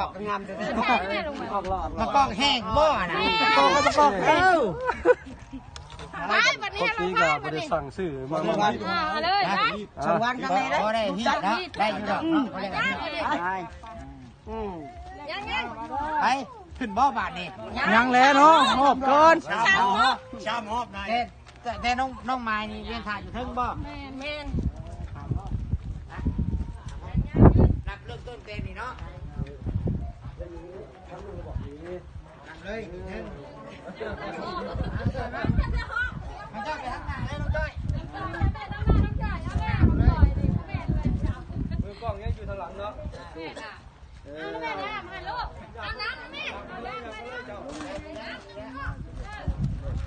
ອອກງາມແທ້ໆ ອອກຫຼອກ ມາກອກແຫ້ງບໍ່ນະ ມາກອກ ມາກອກ ເອີ ໄປບັດນີ້ ຄົນນີ້ກໍບໍ່ໄດ້ສັ່ງຊື້ມາ ມາ ມາເລີຍ ໄປ ສະຫວັນກັນແດ່ ບໍ່ໄດ້ຮີດເນາະ ໄດ້ຢູ່ດອກເນາະ ບໍ່ໄດ້ ອືມ ຍັງໆ ໄປ ຂຶ້ນບໍ່ບາດນີ້ ຍັງແຫຼະເນາະ ຮອບກ່ອນ ຊາວຮອບ ຊາວຮອບນາຍ ແຕ່ ແຕ່ນ້ອງ ນ້ອງມາຍນີ້ວຽນຖ້າຢູ່ເທິງບໍ່? ແມ່ນ ແມ່ນ ນັບເລີ່ມຕົ້ນແຕ່ນີ້ເນາະ ນັບເລີຍ ເທິງ ເຈົ້າໄປທາງໜ້າເລີຍນ້ອງຈ້ອຍ ມືກ້ອງຍັງຢູ່ທາງຫຼັງເນາະ ເອີ ເອົາແມ່ນ້ຳໃຫ້ລູກ ເອົານ້ຳໃຫ້ແມ່ ເອົານ້ຳໃຫ້ແມ່ ເອົາ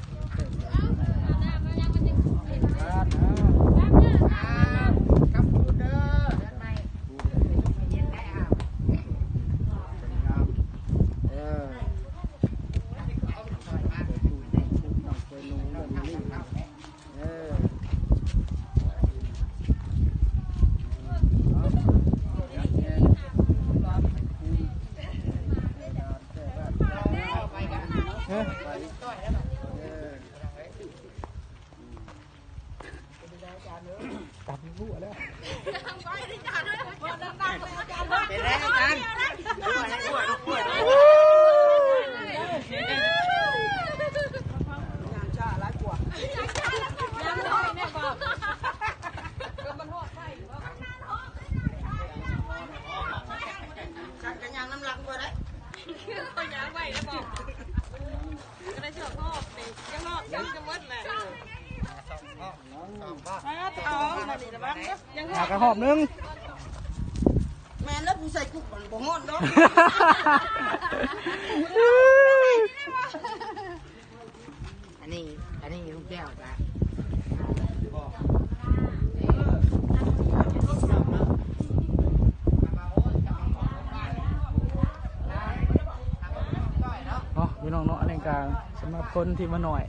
ນ້ຳມາຍັງມັນຍັງ ກັບຄູນເດີ ເດືອນໃໝ່ ເຢັນໄດ້ ເອົາ ເອີ ເອີ ຕຳຫົວແລ້ວ ເປັນໄງອາຈານ? ສັກກະຍ່າງນຳຫຼັງບໍ່ໄດ້ ຍ່າງໄວແລ້ວບໍ່? ກໍໄດ້ສອງຮອບນີ້ ຍັງຮອບ ຍັງຈະໝົດແຫຼະ ຮອບສອງ ຮອບສອງ ຮອບສອງ ຮອບສອງ ມາກະຮອບໜຶ່ງ ແມ່ນແລ້ວ ຜູ້ໃສ່ກຸກມັນບໍ່ຮອດດອກ ອັນນີ້ ອັນນີ້ລຸງແກ້ວກະ ເນາະ ພີ່ນ້ອງເນາະ ອັນນີ້ກະສຳລັບຄົນທີ່ມາໜ້ອຍ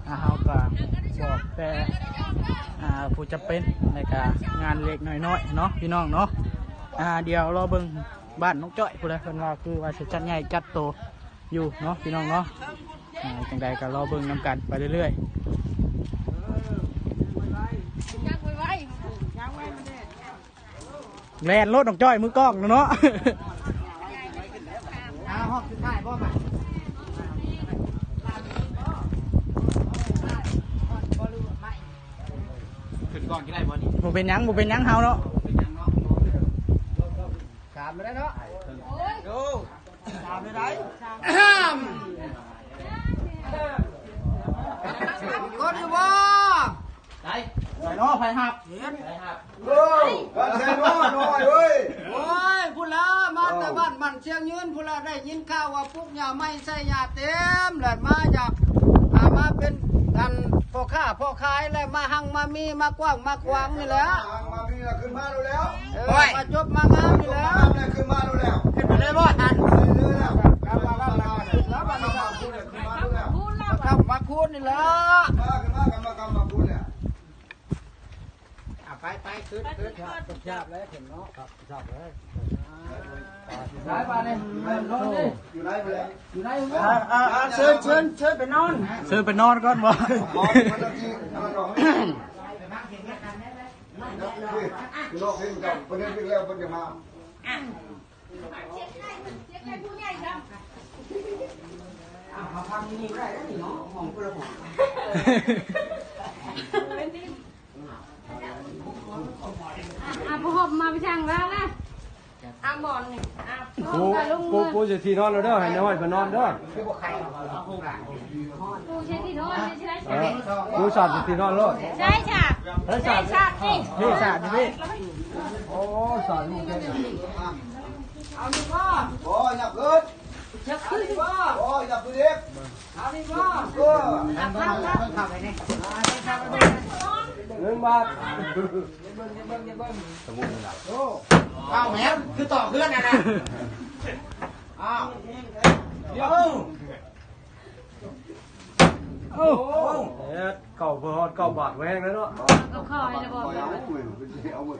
ອ່າ ເຮົາກະບອກແຕ່ ອ່າ ຜູ້ຈຳເປັນ ແລະກະງານເລັກໆນ້ອຍໆເນາະ ພີ່ນ້ອງເນາະ ອ່າ ດຽວລໍເບິ່ງ ບ້ານນ້ອງຈ້ອຍພຸ້ນແຫຼະ ເພິ່ນວ່າຄືວ່າຊິຈັດໃຫຍ່ຈັດໂຕຢູ່ເນາະ ພີ່ນ້ອງເນາະ ອ່າ ຈັ່ງໃດກໍລໍເບິ່ງນຳກັນໄປເລື້ອຍໆ ແລ່ນໂລດນ້ອງຈ້ອຍ ມືກ້ອງເນາະ ຮອບສຸດທ້າຍບໍ່ບາດ ຂຶ້ນກ່ອນກໍໄດ້ບໍ່ນີ້ ບໍ່ເປັນຫຍັງ ບໍ່ເປັນຫຍັງເຮົາເນາະ ສາມໄດ້ເນາະ ໂອ້ ສາມໄດ້ ຫ້າມ ກົດຢູ່ບໍ່ ໃຜເນາະ ໃຜຮັບ ເຫັນ ໃຜຮັບ ໂອ້ ກັນແທ້ເນາະນ້ອຍເອີຍ ໂອ້ຍ ພຸ້ນລະ ມາແຕ່ບ້ານໝັ້ນຊຽງຍືນ ພຸ້ນລະ ໄດ້ຍິນຂ່າວວ່າ ປູກຫຍ້າໃໝ່ໃສ່ຫຍ້າເຕັມ ແລ້ວມາຢາກ ອ່າ ມາເປັນອັນພໍ່ຄ້າພໍ່ຂາຍ ແລ້ວມາຮັ່ງມາມີ ມາກວ້າງມາຂວາງນີ້ແຫຼະ ຮັ່ງມາມີແລ້ວຂຶ້ນມາໂລດແລ້ວ ເອີ ໂອ້ຍ ມາຈົບມາງາມນີ້ແຫຼະ ມາງາມແລ້ວຂຶ້ນມາໂລດແລ້ວ ຂຶ້ນໄປເລີຍບໍ່ທ່ານ ຂຶ້ນເລີຍແລ້ວ ມາຄ້ຳມາຄູນນີ້ແຫຼະ ມາຂຶ້ນມາ ມາຄ້ຳມາຄູນແລ້ວ ອ່າ ໄປ ໄປ ຂຶ້ນ ຂຶ້ນ ຊາບ ຊາບແລ້ວຂຶ້ນເນາະ ຊາບແລ້ວ ໄປບາດນີ້ ຢູ່ໃນພຸ້ນແຫຼະ ຢູ່ໃນພຸ້ນແຫຼະ ອ່າ ອ່າ ເຊີນ ເຊີນ ເຊີນໄປນອນ ເຊີນໄປນອນກ່ອນບໍ່ ນອກເພິ່ນເຈົ້າ ເພິ່ນເຮັດແລ້ວເພິ່ນຈະມາ ອ່ะ อ่ะ พ่อมาไปช่างแล้วนะ อ่ะ หมอนนี่ อ่ะ ปู พ่อกับลุง ปู ปูเศรษฐีนอนแล้วเด้อ ให้น้อยไปนอนเด้อ ปูเศรษฐีนอนไม่ใช่ เออ ปูสาดเศรษฐีนอนโลด ใช่ค่ะ ใช่สาด ใช่สาดนี่ นี่สาดอยู่นี่ โอ้ สาดลูกเด้อ เอาดีบ่ โอ้ อย่าขึ้น อย่าขึ้นบ่ โอ้ อย่าขึ้นอีก เอาดีบ่ เออ เงินบาท สมุดนี่ล่ะ โอ้ เอาแหม คือต่อเพื่อนน่ะนะ อ้าว เดี๋ยว โอ้โห เฮ็ดเก้าบ่ฮอดเก้าบาท แฮงเลยเนาะ ก็คอยนะบ่ เอาหมด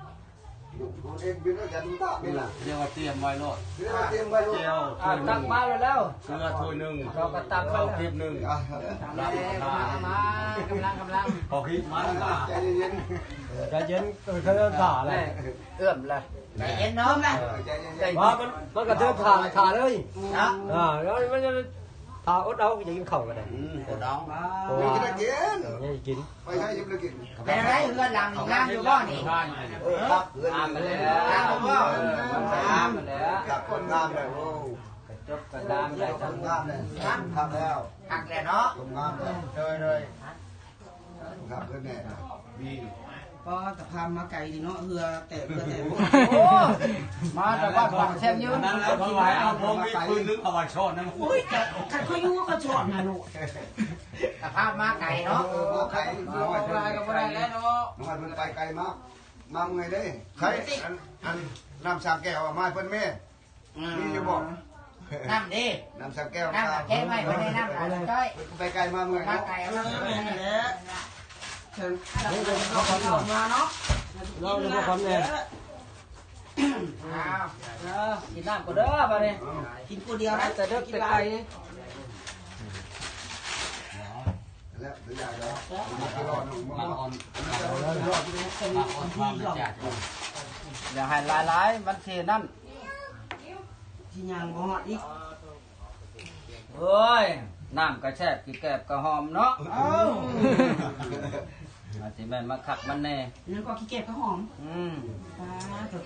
ລູກເຮົາເອງເປັນອາຈານຕານີ້ລະ ເອີ້ນວ່າຕຽມໄວ້ໂລດ ເອີ້ນວ່າຕຽມໄວ້ໂລດ ອ່າ ຕັກມາແລ້ວ ເກືອຖ້ວຍໜຶ່ງ ເຮົາກໍຕັກມາແລ້ວ ເຂົ້າກີບໜຶ່ງ ອ່າ ມາ ກຳລັງ ກຳລັງ ເຂົ້າກີບມາ ໃຈເຢັນໆ ໃຈເຢັນ ເອີ ເຂົາເອີ້ນຖ້າແຫຼະ ເອື້ອມລະ ໃຈເຢັນເນາະ ໃຈເຢັນໆ ວ່າມັນ ມັນກະເທີນຖ້າ ຖ້າເລີຍ ເນາະ ອ່າ ແລ້ວມັນຈະ ຖ້າອົດເອົາ ຢາກກິນເຂົ້າກໍໄດ້ ອືມ ອົດເອົາ ໂອ້ ຍັງຊິໄດ້ກິນ ຍັງຊິກິນ ໄປໃສຍັງບໍ່ໄດ້ກິນ ແຕ່ໃນເຮືອນຫຼັງນີ້ງາມຢູ່ບໍ່ນີ້ ເອີ ຄັກເຮືອນ ງາມແລ້ວ ງາມບໍ່ ງາມແລ້ວ ຄັກ ຄົນງາມແລ້ວ ໂອ້ ກະຈົບກະງາມແລ້ວ ຄົນງາມແລ້ວ ງາມ ຄັກແລ້ວ ຄັກແລ້ວເນາະ ຄົນງາມແລ້ວ ໂດຍ ໂດຍ ຄັກເຮືອນແນ່ ມີ ກໍຕະພານມາໄກນີ້ເນາະ ເຮືອແຕກເຮືອແຕກ ໂອ້ ມາແຕ່ບ້ານປາກແຊງຍືນ ນັ້ນແຫຼະ ເພິ່ນວ່າໃຫ້ເອົາພວກມີປືນໜຶ່ງເອົາໄວ້ຊ້ອນນຳ ໂອ້ຍ ຄັນຂ້ອຍຢູ່ກໍຊ້ອນນະລູກ ຕະພານມາໄກເນາະ ເອີ ມາໄກ ມາໄກກໍບໍ່ໄດ້ແລ້ວເນາະ ນ້ອຍເພິ່ນໄປໄກມາ ມາເມື່ອຍເດ້ ໃຊ້ອັນ ອັນນ້ຳຊາງແກ້ວເອົາມາໃຫ້ເພິ່ນແມ້ ອືມ ມີຢູ່ບໍ່? ນ້ຳເດ້ ນ້ຳຊາງແກ້ວ ນ້ຳແກ້ວໄວ້ບໍ່ໄດ້ ນ້ຳ ເອີ ອາຈານຈ້ອຍ ໄປໄກມາເມື່ອຍ ມາໄກ ເອົາມາເມື່ອຍ ເອີ ເຊີນ ເອົາມາເນາະ ລອງດູບໍ່ຄຳແດ່ ອ້າວ ເອີ ກິນນ້ຳກ່ອນເດີບາດນີ້ ກິນຜູ້ດຽວນະ ແຕ່ເດິກແຕ່ໄກ ມາອ່ອນ ມາອ່ອນ ມາອ່ອນຄວາມໃນໃຈ ຢ່າໃຫ້ຫຼາຍໆ ມັນຊິນັ້ນ ຊິຍ່າງບໍ່ຮອດອີກ. ໂອ້ຍ ນ້ຳກະແຊບ ຂີ້ແກບກະຫອມເນາະ. ເອົ້າ ອາດຊິແມ່ນມາຄັກມັນແດ່. ຍັງກໍຂີ້ແກບກະຫອມ. ອືມ ປາດໂທ້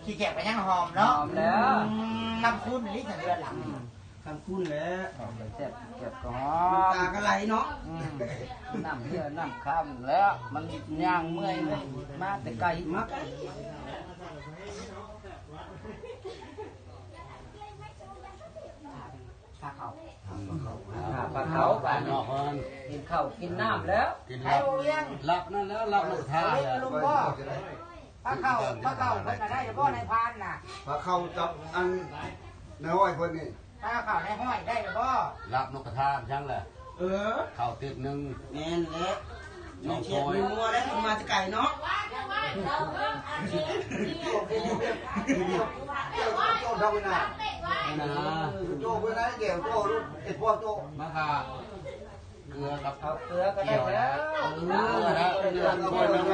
ຂີ້ແກບກະຍັງຫອມເນາະ. ຫອມແລ້ວ ອືມ ຄຳຄຸນອີ່ຫຼີ ທາງເຮືອນຫຼັງນີ້ ອືມ ຄຳຄຸນແລ້ວ ແຊບ ແຊບກະຫອມ ນ້ຳຕາກະໄຫຼເນາະ. ອືມ ນ້ຳເຮືອນ້ຳຄຳແລ້ວ ມັນຍ່າງເມື່ອຍ ມາແຕ່ໄກ ມາໄກ. ພາເຂົ້າ ພາເຂົ້າ ພາເຂົ້າ ພາເຂົ້າ ພາເຂົ້າ ກິນເຂົ້າກິນນ້ຳແລ້ວ ກິນຫຼັບ ຫຼັບນັ້ນແຫຼະ ຫຼັບນຳທານແຫຼະ. ພາເຂົ້າ ພາເຂົ້າເພິ່ນນະໄດ້ບໍ່ ນາຍພານນະ? ພາເຂົ້າກັບອັນນາຍຮ້ອຍເພິ່ນນີ້ ພາເຂົ້ານາຍຮ້ອຍໄດ້ບໍ່? ຫຼັບນົກກະທາຈັ່ງແຫຼະ. ເອີ ເຂົ້າຕິບໜຶ່ງ ແມ່ນແຫຼະ ສອງຖ້ວຍ ມີເຂດມີມົວແລ້ວ ເພິ່ນມາແຕ່ໄກເນາະ. ໂຈດເຮົາໄປນະ ນະ ໂຈດໄປນະ ແກ້ວໂຈ ລູກ ໄອ້ພວກໂຈ ມາຫາເກືອກັບເຂົ້າ ເກືອກະໄດ້ແລ້ວ ເກືອນະ ເກືອຖ້ວຍໜຶ່ງ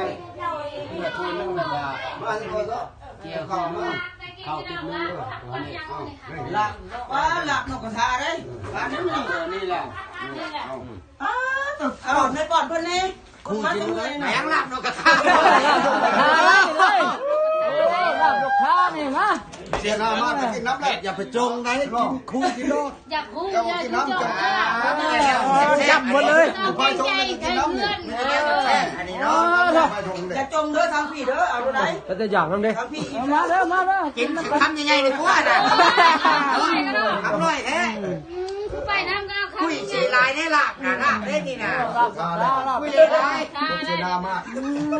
ເກືອຖ້ວຍໜຶ່ງ ແລ້ວກະ ມາຊິກ່ອນເນາະ ແກ້ວຖ້ວຍໜຶ່ງ ເຂົ້າຕິບໜຶ່ງ ເອີ ອັນນີ້ ເອົາ ລາບ ວ່າລາບນົກກະທາເດ້ ບາດນີ້ ເອີ ນີ້ແຫຼະ ນີ້ແຫຼະ ເອົາ ອ້າວ ເອົາໃນປອດເພິ່ນນີ້ ຄູກິນ ມາເມື່ອຍນະ ແມ່ງລາບນົກກະທາ ເອີ ລາບນົກກະທານີ້ມາ ເສຍໜ້າມາກະກິນນຳແຫຼະ ຢ່າໄປຈົ່ງໃດ ກິນ ຄູກິນໂລດ ຢາກຮູ້ ເຈົ້າກິນນຳ ເຈົ້າກິນນຳ ເອີ ຢ້ຳໝົດເລີຍ ໄປຊົງໄດ້ກິນນຳນີ້ ອັນນີ້ເນາະ ຢ່າຈົ່ງເດີ ທາງພີ້ເດີ ເອົາໂລດໃດ ເປັນຕາຢາກນຳເດ້ ທາງພີ້ ມາເດີ ມາເດີ ກິນຄຳໃຫຍ່ໆດີກວ່ານະ ຄຳນ້ອຍແທ້. ອືມ ຜູ້ໄປນຳກໍເອົາຄຳ ຄຸຍຊິຫຼາຍໄດ້ລາບນະ ລາບເດ້ນີ້ນະ ຄຸຍຫຼາຍ ເສຍໜ້າມາກ ອືມ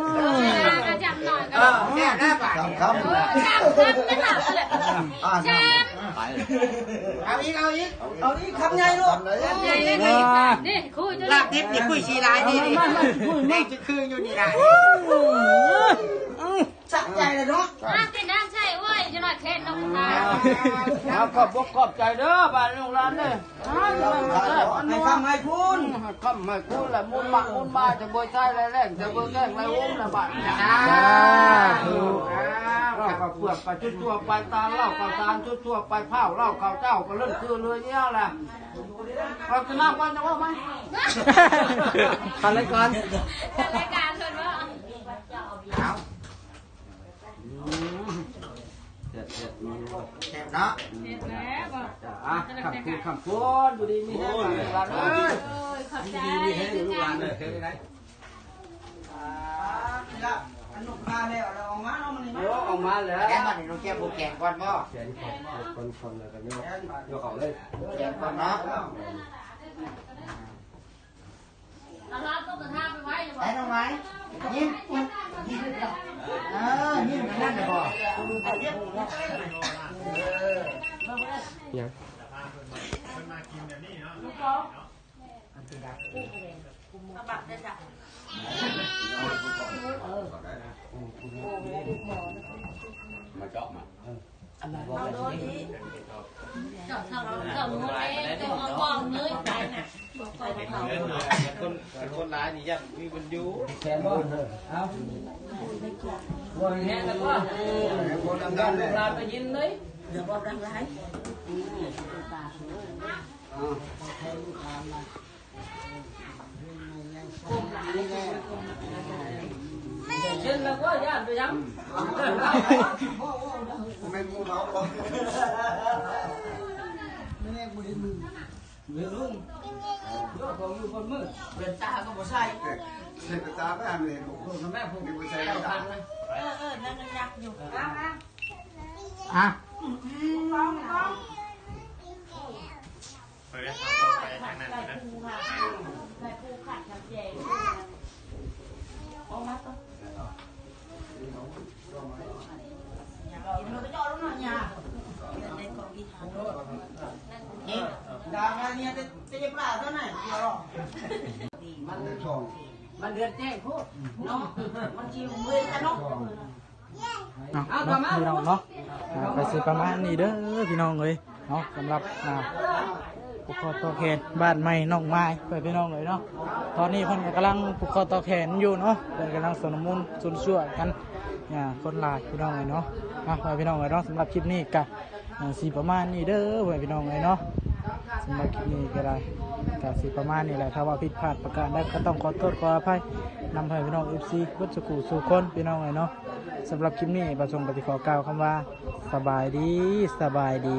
ຈຳໜ້ອຍກໍ ເອີ ແຊບແລ້ວບາດນີ້ ຄຳໆ ເອີ ຄຳໆ ອ່າ ຈຳ ເອົາອີກ ເອົາອີກ ເອົາອີກ ຄຳໃຫຍ່ລູກ ຄຳໃຫຍ່ເລີຍ ອ່າ ນີ້ຄຸຍ ລາບດິບນີ້ຄຸຍຊິຫຼາຍນີ້ ມາໆ ຄຸຍ ແມ່ງຊິຄືຢູ່ນີ້ລະ ອືມ ສະໃຈລະເນາະ ອ່າ ກິນນ້ຳໃສ່ ໂອ້ຍ ຈະໜ້ອຍແຄນນ້ອງຕາຍ ເອົາ ຂອບອົກຂອບໃຈເດີ ບາດລູກຫຼານເດີ ໃຫ້ຄຳໃຫ້ຄຸນ ໃຫ້ຄຳໃຫ້ຄຸນລະ ບຸນມາບຸນມາ ຈະເບີຍໃຊ້ໄຫຼແລ້ງ ຈະເບີຍແກ້ງໄຫຼໂຮມລະບາດ ສາທຸ ເອົາ ເຂົ້າເປືອກໄປທົ່ວໆ ໄປຕານເຫຼົ້າ ເຂົ້າສານທົ່ວໆ ໄປພ້າວເຫຼົ້າ ເຂົ້າເຈົ້າ ກະເລີນຄືເລືອຍຽວລະ ເອົາກິນນ້ຳກ່ອນ ຈະເວົ້າໃໝ່ ຄັນລາຍການ ລາຍການເພິ່ນເວົ້າ ເອົາ ອືມ ແຊບໆ ແຊບເນາະ ແຊບແລ້ວ ອືມ ແຊບແລ້ວ ຈ້າ ອ່ະ ຄຳຄຸນ ຄຳຄຸນ ຢູ່ດີມີແຮງ ໂອ້ຍ ຫຼານເອີຍ ໂອ້ຍ ຂອບໃຈ ຢູ່ດີມີແຮງ ລູກຫຼານເອີຍ ເປັນໄງ ອ່າ ນີ້ລະ ອັນນົກມາແລ້ວ ເອົາອອກມາເນາະ ມັນນີ້ ໂອ້ ອອກມາແລ້ວ ແລ້ວບັດນີ້ນ້ອງແກ້ວ ແກງກ່ອນບໍ່ ແກງກ່ອນ ກ່ອນ ແລ້ວກະເນາະ ແກງບັດນີ້ ຍົກເຂົ້າເລີຍ ແກງກ່ອນເນາະ. ເອົາລາບນົກກະທາໄປໄວ້ຢູ່ບໍ່? ໄດ້ນ້ອງໄມ້ ຍິ້ມ ຍິ້ມ ເອີ ຍິ້ມອັນນັ້ນນະບໍ່? ຫຍັງ? ມາເຈາະມາ. ເອົາໂລດນີ້ ເຈົ້າ ເຈົ້າ ເຈົ້າ ເຈົ້າເອົາບ່ອນເລີຍໄປນະ ຄົນ ຄົນຫຼາຍນີ້ຢ້ານມີມັນຢູ່ ແຊນບໍ່? ເອົາ ບໍ່ແຮງແລ້ວກໍ ເອີ ບໍ່ດັງໆ ເດ້ ຫຼານໄປຍິນເລີຍ ຢ່າເວົ້າດັງຫຼາຍ ເອີ. ເຊັນແລ້ວກໍຢ້ານໄປຫຍັງ? ບໍ່ແມ່ນໝູ່ເຮົາບໍ່? ແມ່ນບໍ່ເຫັນມຶງ ເຫັນລຸງ ເລື່ອງຂອງຢູ່ຄົນມື ແວ່ນຕາກໍບໍ່ໃສ່ ໃສ່ແວ່ນຕາໄປຫາແມ່ ໂອ້ ນຳແມ່ຜູ້ນີ້ບໍ່ໃສ່ແວ່ນຕາ ເອີ ເອີ ນັ້ນຍັກຢູ່ ອ່ະ ອ່ະ ໄປເລີຍ ເຮົາໄປທາງນັ້ນນະ ມັນເດືອນແຈ້ງໂພດເນາະ ມັນຊິເມື່ອຍກັນເນາະ. ເອົາ ເອົາ ເນາະ ພີ່ນ້ອງເນາະ ອ່າ ກະຊິປະມານນີ້ເດີພີ່ນ້ອງເອີຍເນາະ ສຳລັບ ອ່າ ຜູກຄໍຕໍ່ແຂນບ້ານໃໝ່ນ້ອງມາຍ ໄປພີ່ນ້ອງເອີຍເນາະ. ຕອນນີ້ເພິ່ນກໍກຳລັງຜູກຄໍຕໍ່ແຂນຢູ່ເນາະ ເພິ່ນກຳລັງຊົນລະມຸນຊົນຊົ່ວກັນ ອ່າ ຄົນຫຼາຍພີ່ນ້ອງເອີຍເນາະ. ອ່ະ ໄປພີ່ນ້ອງເອີຍເນາະ ສຳລັບຄລິບນີ້ກໍ ອ່າ ຊິປະມານນີ້ເດີ ໄປພີ່ນ້ອງເອີຍເນາະ. ສຳລັບຄລິບນີ້ກໍໄດ້ ກໍຊິປະມານນີ້ແຫຼະ ຖ້າວ່າຜິດພາດປະການໃດກໍຕ້ອງຂໍໂທດຂໍອະໄພນຳ ໃຫ້ພີ່ນ້ອງເອັຟຊີເບິດສູ່ຜູ້ສູ່ຄົນພີ່ນ້ອງເອີຍເນາະ. ສຳລັບຄລິບນີ້ ບ່າວຊົງກໍຊິຂໍກ່າວຄຳວ່າ ສະບາຍດີ ສະບາຍດີ.